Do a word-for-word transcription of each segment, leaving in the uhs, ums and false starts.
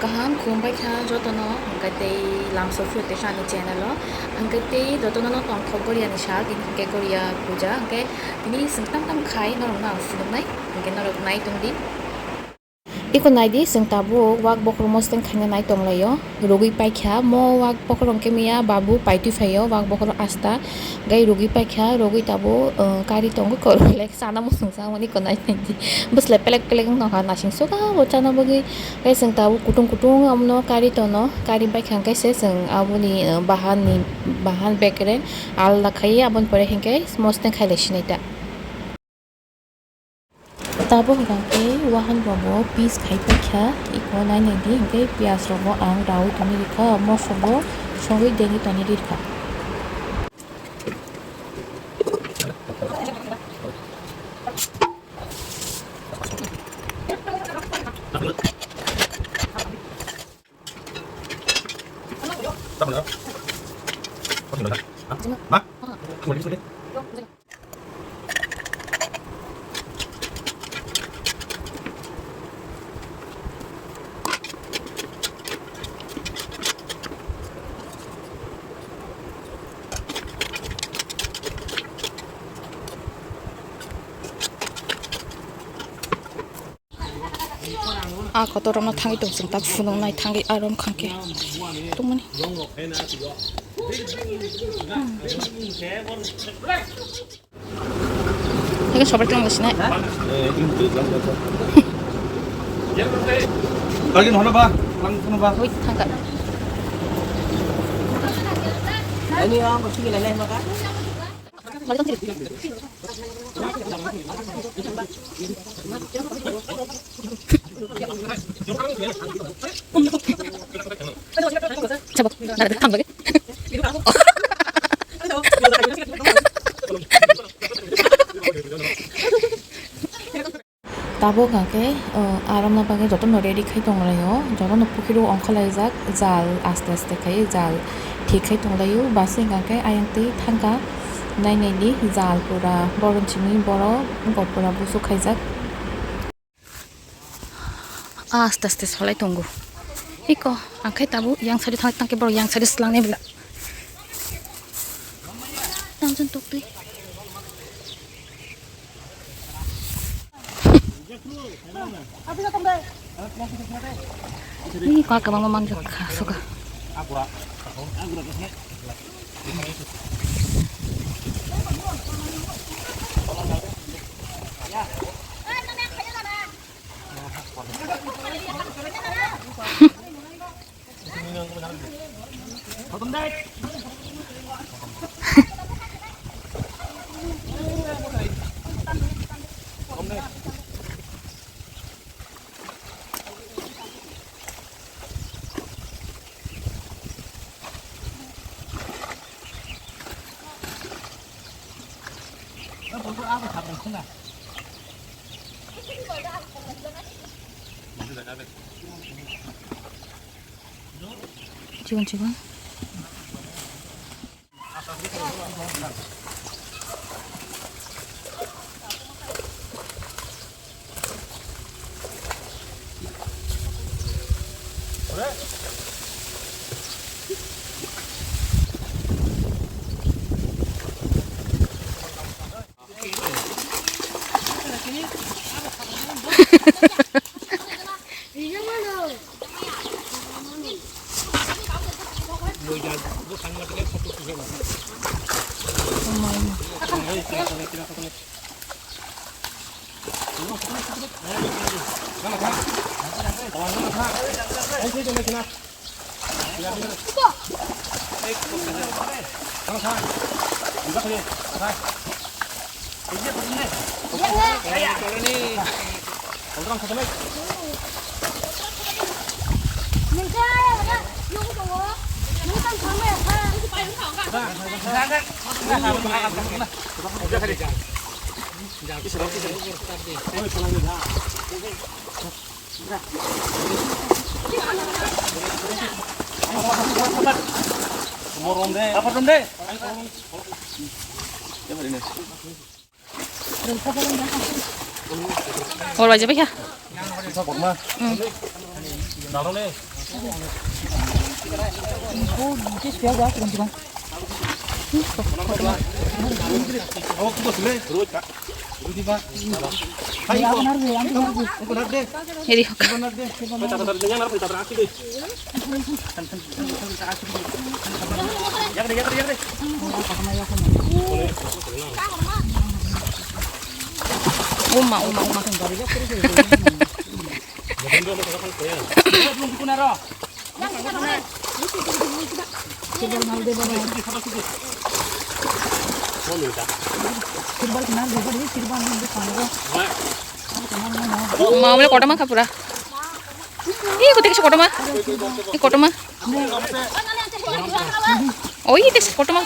Kaham khulumbai kha jotono, hwnkhe tei lamsok phiyok tei ani channel o, hwnkhe tei jotono no tongthok Goria ni sal, tini hwnkhe Goria puja, hwnkhe tini chwng tam tam khai norok no ang phunuknai, hwnkhe norok nai tongdi. Iko naidi, chwng tabuk wak bokhorok mosteng khaina nai tonglaio, rwgwi paikha, mo wak bokhorok hwnkhe miya babu paitwi phaio, wak bokhorok asta gai rwgwi paikha, rwgwi tabuk, uh, kari tongo, korok le sana muchung sa mani iko nai naidi, bwsle pelek pelek wng tongkha, nasing suka bo chana bagwi, gai chwng tabuk kutung kutung abono kari tono, kari baikha hwnkhe se chwng aboni, uh, bahan ni, bahan bekre alda khai, aboni pore hwnkhe mosteng khailai sinai ta. Tabuk hwnkha khe wahan rogo piece khai paikha, iko nai naidi hwnkhe piyaj rogo ang raui tongwi rikha, mosok bo sogwi dengwi tongwi rikha. A kotor rok no thangwi tong chwng tak phunuknai thangwi arom khangkhe tongmani. Hwnkhe sobai tong sinai. Kali hono ba, lang hono ba. Oi thangka. Ani ang ko sigi lai lai maka. Tabuk hwnkhe, uh, aromna bagwi jotono ready khai tonglaio, jotono pukhiro ongkhorlaijak, jal aste aste khai jal thik khai tonglaio, basi hwnkhe ayang twi thangkha, nai nai di jal pura boron simi borok wngkha pura busu khaijak. Aste aste solai tongo. Iko, ang khai tabuk yang side thang tangke borok yang side slangnai bwla. Tangjon toktwi. Ni kwa kwbangma manjak kha suka. Chikon chikon. Hor bai jabai kha. Heri hok. Uma, uma, uma. Uma, uma, kotor ma kha pura. Ih, kotor kisa kotor ma. Ih, kotor ma. Oi, ite kotor ma.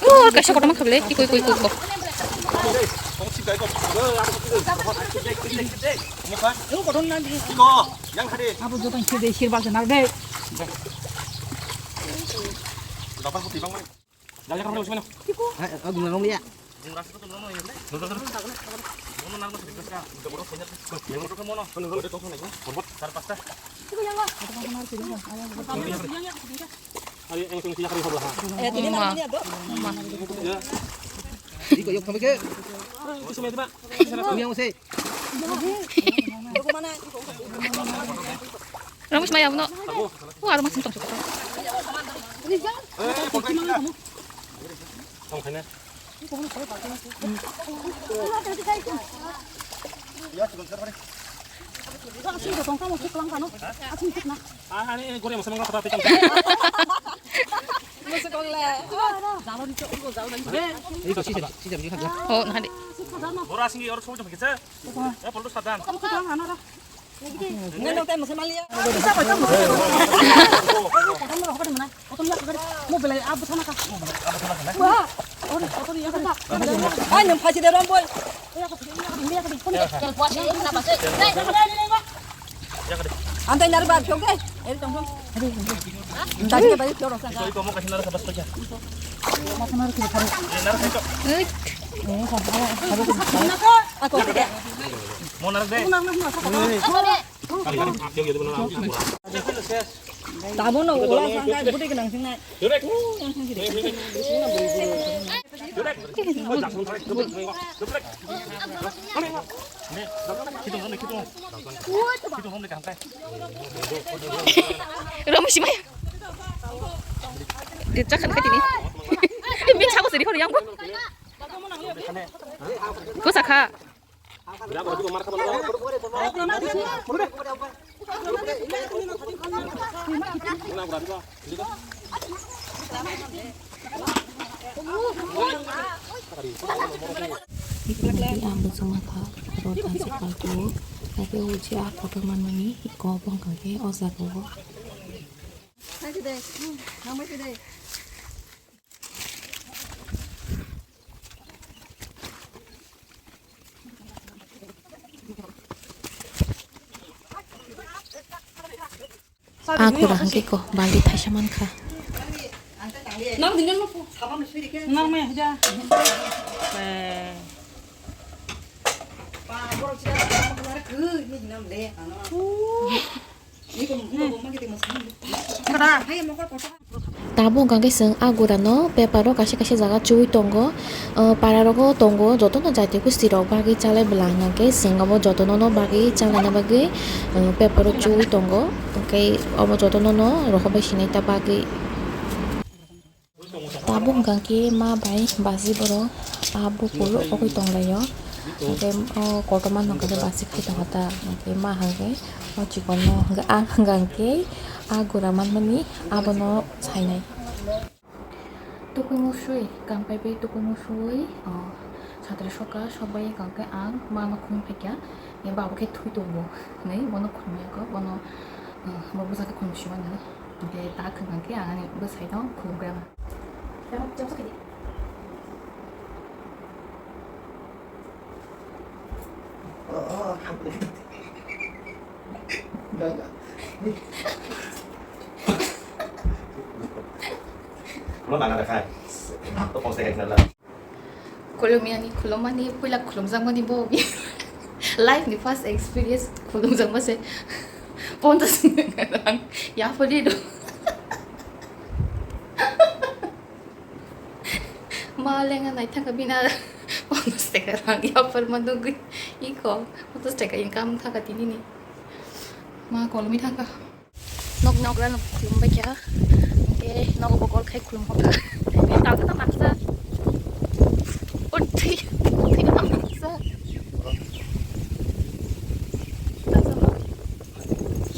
Oh, kaisa kotor ma kha bele. Ih, koi, koi, koi, koi. Abo joto khe de sirba se nar de. Hai, oh, guna rong liya. Uma. Uma. Iko yok kami ke. Yang se. Rong maya no. Oh, aro mas tong. Oh, nah, di. Ang tei nari bar chok de. Eri tong tong. Tadi ke bari chok rasa ka. Ako. Tamo no ula sangka budi kenang singnai. Rami simai. Dia cakap kat ini. Dia cakap sendiri kalau yang bu. Kau sakha. Ang bwswk mantha, oro tansa paltu, abo uji a kotor manmani iko bongkha khe o jaga o. Ah, kurang hingke ko, baldi thaisa mankha. Nang me haja. Eh. Tabuk hwnkha khe chwng a gura no paper o kaisa kaisa jaga chuwi tongo, para rogo tongo, jotono jati gosti rok bagwi chalai bwla hwnkha khe chwng abo jotono no bagwi chalaina bagwi paper o chuwi tongo, hwnkhe obo jotono no rohor bai sinai ta bagwi. Tabuk hwnkha khe ma bai baji borok a bukur ogwi tonglaio. Hwnkhe o kotorma no hwnkha khe baji khai tongkha ta. Hwnkhe ma hwnkhe o chikon no hwnkhe ang hwnkha khe a gura manmani abono sainai. Tukuimu sui, kang pai pai tukuimu sui, o, satra soka sobai hwnkha khe ang mano khum phaikha, e babo khe thui tongo, hinwi bono khum yakho, bono, o, bo bwsa khe khum sui mano. Hingke tak hwnkha khe ang ani bwsai no khulumkha ma. Khulumyani khulumani puila khulumjakmani bo. Life ni first experience khulumjakma se ponchash rang yapharwi rw. Ma lenga naithangkha bini ponchash taka rang yapharma nugwi iko ponchash taka income thangkha tinini. Ma kolomwi thangkha. Nok, nok rano khulumbai kha. Hingke nogo bo gol khai khulum hokha. Tangka ta maksa. O thwi, thwi ta maksa.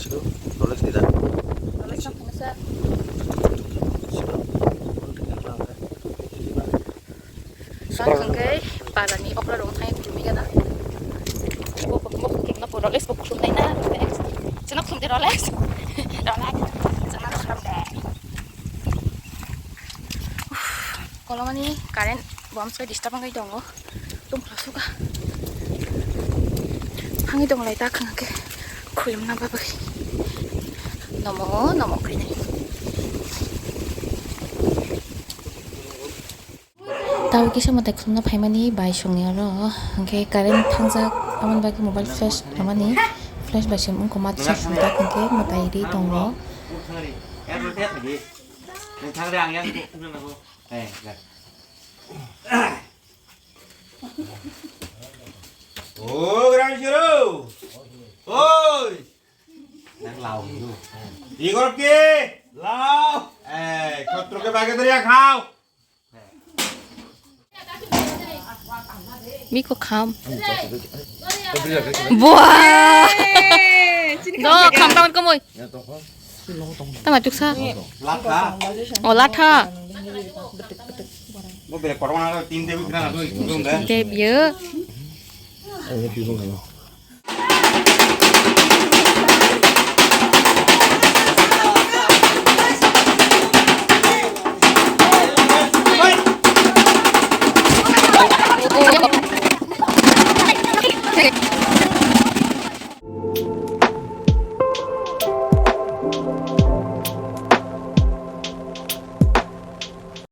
Silo, rolex ni da. Rolex ang phano sa. Silo, rolex ni da. Sar hwnkhe parani okra rok thai khulumya na. Bo bo khulumna pura Rolex bo khulumnai na Rolex. Chwngno khulumde Rolex. Rolex. Chwngno khulumde. Kolomani current bomsai disturb wngwi tongo. Tungphla suka. Hangwi tonglai ta khwngkhe khulumna bagwi. Nomo nomo khainai. Tao kisa mwtai khulumna phaimani bai songni oro, hwnkhe current thangjak, aboni bagwi mobile flash rwmani, flash bai se wngkha ma charge swngjak, hwnkhe mwtai ri tongo. O gran sero. Oi. Nang lao. Igor ke? Lao. Eh, kotro ke bage dariya khao. Biko kham. Buah. Do kham tangan kamoy. Tama tuksa. Latha. Oh, latha. Bo bere korona tin de bikra na do ikung de. Debye.